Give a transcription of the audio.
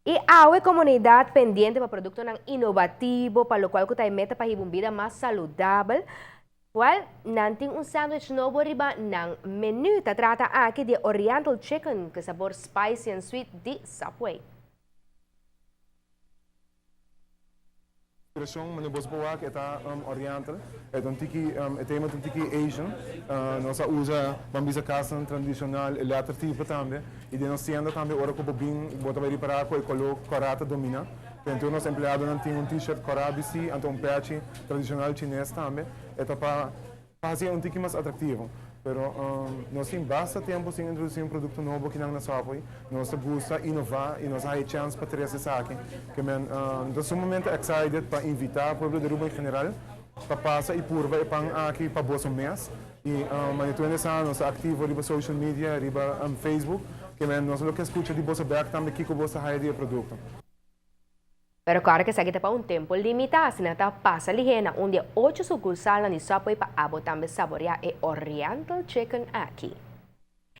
I awe komunidat pendiente pa produktonan inovativo pa lokual ku ta e meta pa hiba un bida mas saludabel. Wèl, nan tin un sandwich nobo riba nan menú. Ta trata aki di e Oriental Chicken ku e sabor spicy and sweet di Subway. Inspiracion manera bos por wak e ta oriental, e ta un tiki e tema ta un tiki Asian. Nos a usa ban bisa casnan tradicional, e lettertype tambe y den nos tienda tambe ora cu bo bin bo ta bay ripara cu e color cora ta domina. Tur nos empleadonan tin un t-shirt cora bisti anto un pechi tradicional Chines tambe. E ta pa. Pa hasi e un tiki mas atractivo. Pero nos tin basta tempo sin introduci un producto nobo kinan na Subway. Nos ta gusta innova y nos a haya chance pa trece esaki. Ke men ta sumamente excited pa invita pueblo di Aruba en general pa pasa y purba e pan aki pa boso mes. Y mane tur hende sa nos ta activo riba social media, riba Facebook. Ke men nos lo ke scucha di boso bek tambe kico boso ta haya di e producto. Pero kòrda ku esaki ta pa un tempu limitá, asina ta pasa lihé na un di e ocho sukursalnan di Subway pa abo tambe saboreá e Oriental Chicken aki.